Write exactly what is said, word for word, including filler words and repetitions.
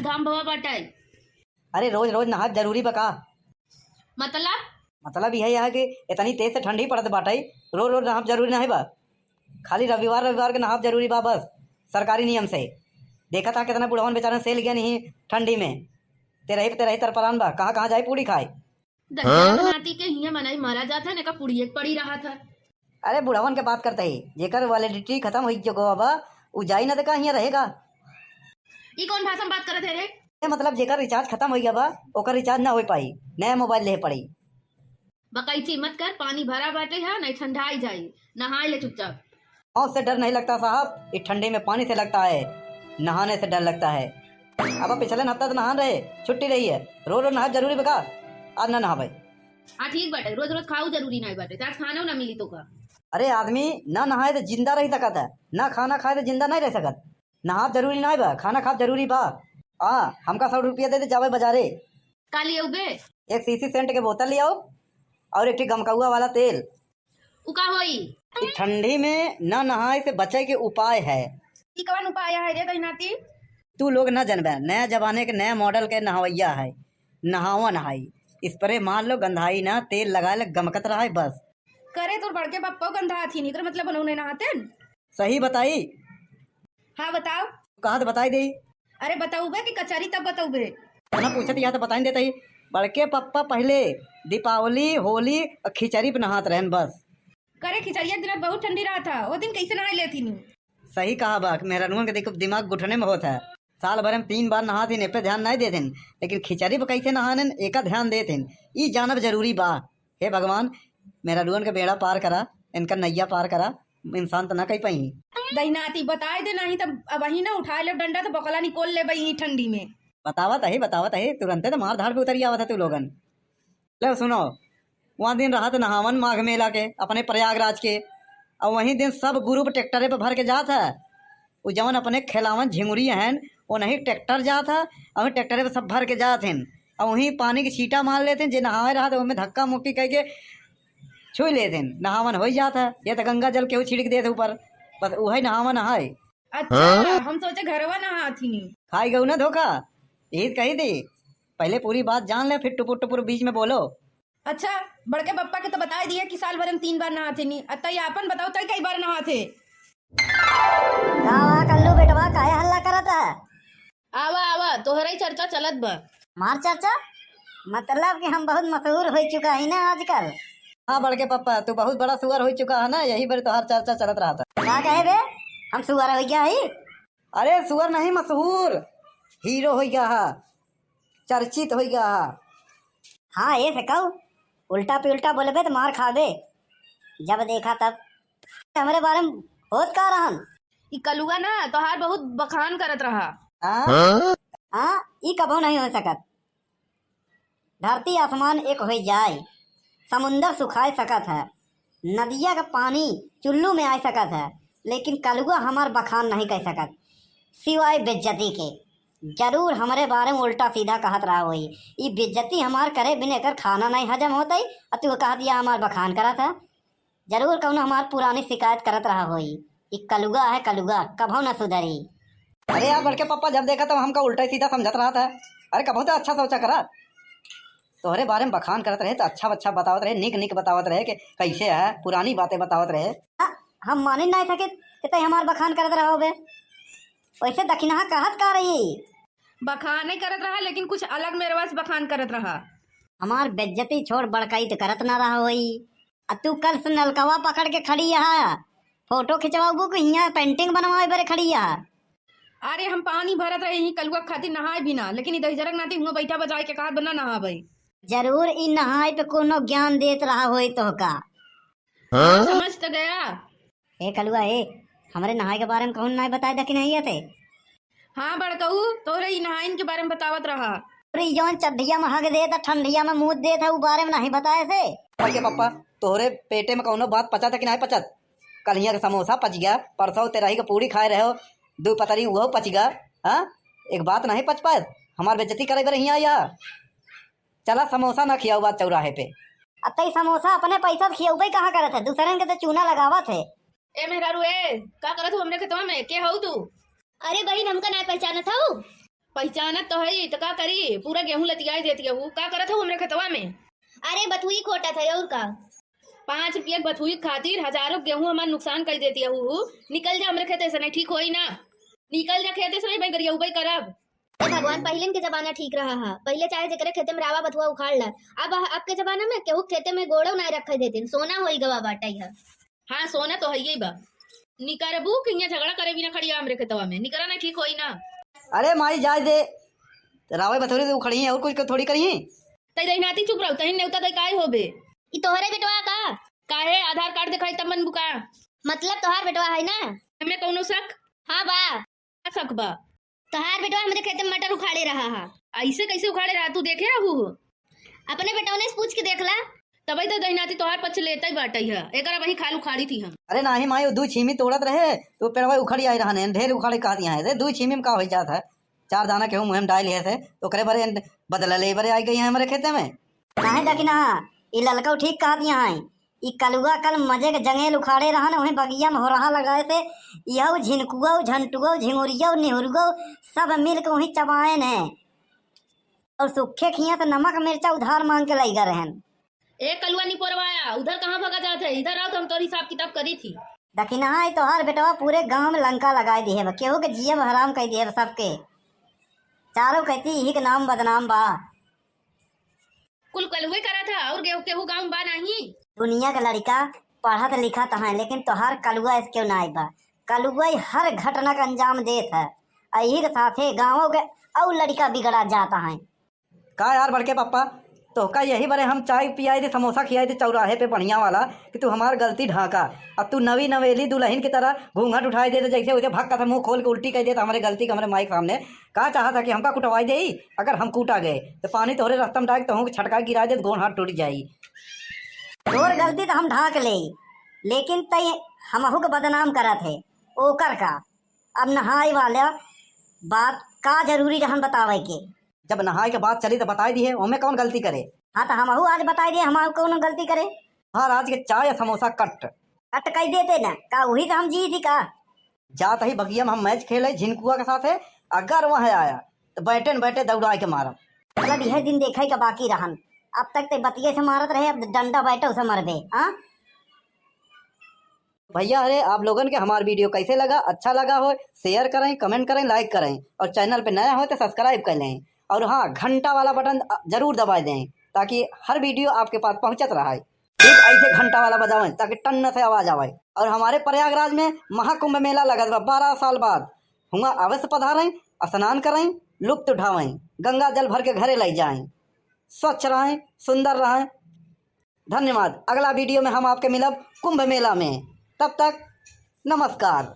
घाम भवा बाटे। अरे, रोज रोज नहाब जरूरी बा का? मतलब? मतलब यह है कि इतनी तेज से ठंडी पड़त बाटे, रोज रोज नहाब जरूरी नहीं बा। खाली रविवार रविवार के नहाब जरूरी बा बस, सरकारी नियम से। देखा था कितना बुढ़वन बेचारन सेल गए नहीं ठंडी में, तेरही पे तेरही तरपरान बा, कहाँ कहाँ जाए पूड़ी खाए। दहिया नाती के हियां मनई मारा जात है, नेका पुड़िए के पड़ी रहा था। अरे बुढ़वन के बात करत ही, जेकर वैलिडिटी खत्म होई चुको बा, उ जाई ना त का हियां रहेगा? ई कौन भाषा में बात करत है रे? ए, मतलब जेकर रिचार्ज खत्म होई गया बा, ओकर रिचार्ज ना हो पाई, नया मोबाइल ले पड़ी। बकैची मत कर, पानी भरा बाटे है, नहीं ठंडाई जाई, नहाए ले चुपचाप। मौत से डर नहीं लगता साहब, इस ठंडी में पानी से लगता है, नहाने से डर लगता है। अब पिछले हफ्ता तो नहान रहे, छुट्टी रही है, रोज रोज नहाब जरूरी बा का? आज ना नहाबे। हाँ ठीक बाटे, रोज रोज खाऊ जरूरी नहीं बाटे, आज खाना ना मिली तो का? अरे आदमी ना नहाए तो जिंदा रह सकत है, ना खाना खाए तो जिंदा नहीं रह सकत। नहाब जरूरी नहीं बा, खाना खाब जरूरी बा। हाँ, हमका सौ रुपया दे दे, जावे बाजारे। का लियाऊ बे? एक सीसी सेंट के बोतल लियाओ और एक ठे गमकौआ वाला तेल। उ का होई? ई ठंडी में ना नहाए से बचे के उपाय है। ई कवन उपाय है रे दहिनाती? तू लोग ना जनबे, नया जमाने के नया मॉडल के नहवैया है, नहावन है। स्प्रे मार लो, गंधाई ना, तेल लगा ले, गमकत रहा है बस। करे तोर बड़के पप्पा गंधा हथिन, एकर मतलब उन्होंने नहाते न? सही बताई? हाँ बताओ। कहा तो बताई दे। अरे बताऊबे कि कचरी तब बताऊबे? ना पूछत यह तो बताई देता ही। बड़के पप्पा पहले दीपावली, होली और खिचड़ी पे नहात रहन बस। करे खिचड़िया के दिन बहुत ठंडी रहा था, वो दिन कैसे नहा लेती नी? सही कहा बा, मेहरानुअन के देखो दिमाग गुठने में होत है। साल भर में तीन बार नहात हिन, ए पे ध्यान नहीं देत हिन, लेकिन खिचड़ी पे कैसे नहाने एका ध्यान देत हिन, ई जानब जरूरी बा। हे भगवान, मेहरानुअन के बेड़ा पार करा, इनका नैया पार करा, इंसान तो ना कह पाई। दहिनाती बताए दे, नहीं तब अब वही ना उठा ले डंडा तो बकला निकोल ले बई ठंडी में। बतावत है, बतावत है, तुरंते तो मार धाड़ पे उतरी आवत है तू लोगन। ले सुनो, वहाँ दिन रहत नहावन माघ मेला के, अपने प्रयागराज के, और वहीं दिन सब ग्रुप ट्रैक्टरे पे भर के जात है। वो जवन अपने खेलावन झिंगुरी हन, वो नहीं ट्रैक्टर जात है, और ट्रैक्टरे पे सब भर के जात हन, और वहीं पानी के छींटा मार लेत हन, जे नहावे रहत ओमे धक्का मुक्की कह के छुई लेत हन, नहावन हो जात है। ये तो गंगा जल केहू छिड़क देत ऊपर, बस वही नहावन है। अच्छा, हाँ? हम सोचे घरवा नहात ही। खाई गऊ ना धोखा, यही तो कही थी। पहले पूरी बात जान ले, फिर टुपुर टुपुर बीच में बोलो। अच्छा, बड़के पप्पा के तो बताई दिए कि साल भर में तीन बार नहाते नी। अतई आपन बताओ, तई कई बार नहाते? का हुआ कल्लू बेटवा, काहे हल्ला करत है? आवा, आवा, तोहरे ही चर्चा चलत बा। मार चर्चा? मतलब कि हम बहुत मशहूर हो चुका है ना आजकल। हाँ बड़के पप्पा, तू बहुत बड़ा सुअर हो चुका है ना, यही पर तोहार चर्चा चलत रहा था। का कहे बे? हम सुअर हो गया ही? अरे सुअर नहीं, मशहूर हीरो हो गया है, चर्चित हो गया है। हाँ, ये से कहू, उल्टा पे उल्टा बोलबे तो मार खाबे, जब देखा तब। हमरे बारे में होत का रहन? ई कलुआ ना तोहार बहुत बखान करत रहा। हाँ? हाँ? हाँ, ई कबो नहीं हो सकत। धरती आसमान एक हो जाए, समुंदर सुखाए सकत है, नदिया का पानी चुल्लू में आ सकत है, लेकिन कलुआ हमार बखान नहीं कर सकत, सिवाय बेज्जती के। जरूर हमरे बारे में उल्टा सीधा कहत रहा होई। ई बेज्जती हमार करे बिन एकर खाना नहीं हजम होतई, और तू कहत या हमार बखान करत है। जरूर कौनो हमार पुरानी शिकायत करत रहा होई। ई कलुआ है कलुआ, कभो न सुधरी। अरे यार बड़के पप्पा, जब देखा तब हमका उल्टा ही सीधा समझत रहत है। अरे कभो तो अच्छा सोचा करा। तोहरे बारे में बखान करत रहे तो अच्छा अच्छा बतावत रहे, निक निक बतावत रहे कि कैसे है, पुरानी बातें बतावत रहे। हाँ, हम मानिन नहीं सके कि तै हमार बखान करत रहा होबे। वैसे दखिनहा कहत का रही? बखान नहीं करत रहा, लेकिन कुछ अलग मेरे वास बखान करत रहा। हमार बेज्जती छोड़, बड़काई तो करत ना रहा होई। आ तू कल से नलकवा पकड़ के खड़ी है, फोटो खिंचवाबू कि हियां पेंटिंग बनवाए बरे खड़ी है? अरे हम पानी भरत रहे ही कलुआ खातिर, नहाए भी ना, लेकिन ई दहिजरक नाती हुआ बैठा बजाए के कहत बा ना नहाबे। जरूर ई नहाए पे कोनो ज्ञान देत रहा होई तोहका। हाँ? समझ तो गया। ए कलुआ ए, हमरे नहाए के बारे में कहूँ ना बताए दा कि नहीं आते? हाँ बड़कऊ, तोहरे ई नहाइन के बारे में बतावत रहा। अरे ई जौन चड्ढिया में हग देत, ठंडिया में मूत देत है, उ बारे में नहीं बताए से? अरे पप्पा, तोहरे पेटे में कौनो बात पचा था कि नहीं पचत? कलिया के समोसा पच गया, परसों तेरही के पूड़ी खाए रहे हो, दो पतरी उहो पच गया। हाँ, एक बात नहीं पच पाए, हमार बेइज्जती करे बर हियाँ आया। चला समोसा ना खियाऊ बात चौराहे पे। अब तई समोसा अपने पैसा से खियौबे कहाँ करत है, दूसरन के तो चूना लगावत है। ए मेहरारू ए, का करत हूँ हमरे खेतवा में? के हऊ तू? अरे बहिन, हमका नाय पहचानत हऊ? पहचानत तो हई, त का करी? पूरा गेहूं लतियाई देती हऊ। का करत हऊ हमरे खेतवा में? अरे, बथुई खोटत है, और का? पाँच रुपया के बथुई खातिर हजारों गेहूं हमार नुकसान कर देती हऊ। निकल जा हमरे खेते से, नहीं ठीक होई ना। निकल जा खेते से, नहीं भाई गरिया उबई करब। ए भगवान, पहिलिन के जमाना ठीक रहा हा। पहिले चाहे जेकरे खेते में रावा बथुआ उखाड़ ला। अब, अब के जमाना में केहू खेते में गोड़ो ना रखे देतिन, सोना होई गवा बाटई है। हाँ, सोना तो हइये बा। निकरबू कि इहाँ झगड़ा करे बिना खड़ी हमरे खेतवा में? निकरा ना, ठीक होई ना। अरे माई, जाए दे, रावे बथुरी तो उखड़ी है, और कुछ थोड़ी करी है। तई दहिनाती चुप रहो, तहिन नेवता दई काहे होबे? ई तोहरे बेटवा का? काहे, आधार कार्ड दिखाई तब मन बुका? मतलब तोहार बेटवा है ना? हमें कौनो शक? हाँ बा। का शक बा? तोहार बेटवा हमरे खेते में मटर उखाड़े रहा हा। ऐसे कैसे उखाड़े रहा, तू देखे रहू हो? अपने बेटवने से पूछ के देख ला। तबई तो दहिनाती तोहार पक्ष लेते ही बाटई है, एकर वही खाल उखाड़ी थी हम। अरे नाही माई, वो दू छीमी तोड़त रहे, तो पेड़वा उखड़ी आई रहने, ढेर उखाड़े कहत यहाँ है। अरे दू छीमी में का हो जात है? चार दाना केहू मुँह में डाल लिहे थे, तो ओकरे बरे बदला ले बरे आई गई है हमरे खेते में। नाही दखिनहा, ई ललकऊ ठीक कहत यहाँ है। ई कलुआ कल मजे के जंगेल उखाड़े रहन, वहीं बगिया में हो रहा लगाए थे। यहू झिनकुआ, झंटुआ, झिंगुरिया, निहुरुआ सब मिल के वहीं चबाएन है। और सूखे खिया तो नमक मिर्चा उधार मांग के लइगा रहन। ए कलुआ निपोरवाया, उधर कहाँ भगा जात है? इधर आओ तो हम तोर हिसाब किताब करी थी। दखिनहा, ई तोहार बेटवा पूरे गांव में लंका लगाए दिहे बा, केहू के जियब हराम कर दिहे बा सबके। चारों कहती यही के नाम बदनाम बा। कुल कलुए करत है, और केहू, केहू गाँव में बा नाही? दुनिया के लड़िका पढ़त लिखत हैं, लेकिन तोहार कलुआ ऐसे क्यों ना आइबा? कलुआ ही हर घटना का अंजाम देत है, और यही के साथे गाँवों के और लड़िका बिगड़ा जाता है। का यार बड़के पप्पा, तोहका यही बरे हम चाय पियाई दे, समोसा खियाई दे चौराहे पे बढ़िया वाला, कि तू हमार गलती ढांका। अब तू नवी नवेली दुल्हन की तरह घूंघट उठाई दे, तो जैसे वैसे भक्का से मुंह खोल के उल्टी कह दे, तो हमारे गलती के हमारे माई के सामने का चाहत है कि हमका कुटवाई देई? अगर हम कूटा गए, तो पानी तोहरे रास्ता में डाल के तोहूं के छटका गिरा दे, तो गोड़ हाथ टूट जाई। तोर गलती तो हम ढांक ले, लेकिन तई हमहू के बदनाम करत है। ओकर का? अब नहाए वाला बात का जरूरी रहन बतावे के? जब नहाए के बात चली, तो बताई दिहे, ओमे कौन गलती करे? हाँ, तो हमहू आज बताई दिहे, हमहू कौन गलती करे? हाँ, आज के चाय या समोसा कट। कट कह देते ना, का वही तो हम जी थी का? जात ही बगिया में हम मैच खेले झिनकुआ के साथे, अगर वह आया तो बैटे न बैटे दौड़ाए के मारब। मतलब यह दिन देखे का बाकी रहन, अब तक ते बतिये से मारत रहे, अब डंडा बैठो से मरबे, हाँ? भैया, अरे आप लोगन के हमार video कैसे लगा? अच्छा लगा हो, share करें, comment करें, like करें, और channel पे नया हो तो subscribe कर लें, और हाँ, घंटा वाला button जरूर दबा दें, ताकि हर video आपके पास पहुँचत रहे। ठीक ऐसे घंटा वाला बजावें ताकि टन्न से आवाज आवे। और हमारे प्रयागराज में महाकुंभ मेला लगत बा बारह साल बाद। हुआं अवश्य पधारें, स्नान करें, लुत्फ उठावें, गंगा जल भर के घरे लइ जाएं। स्वच्छ रहें, सुंदर रहें। धन्यवाद। अगला video में हम आपके मिलब कुंभ मेला में। तब तक नमस्कार।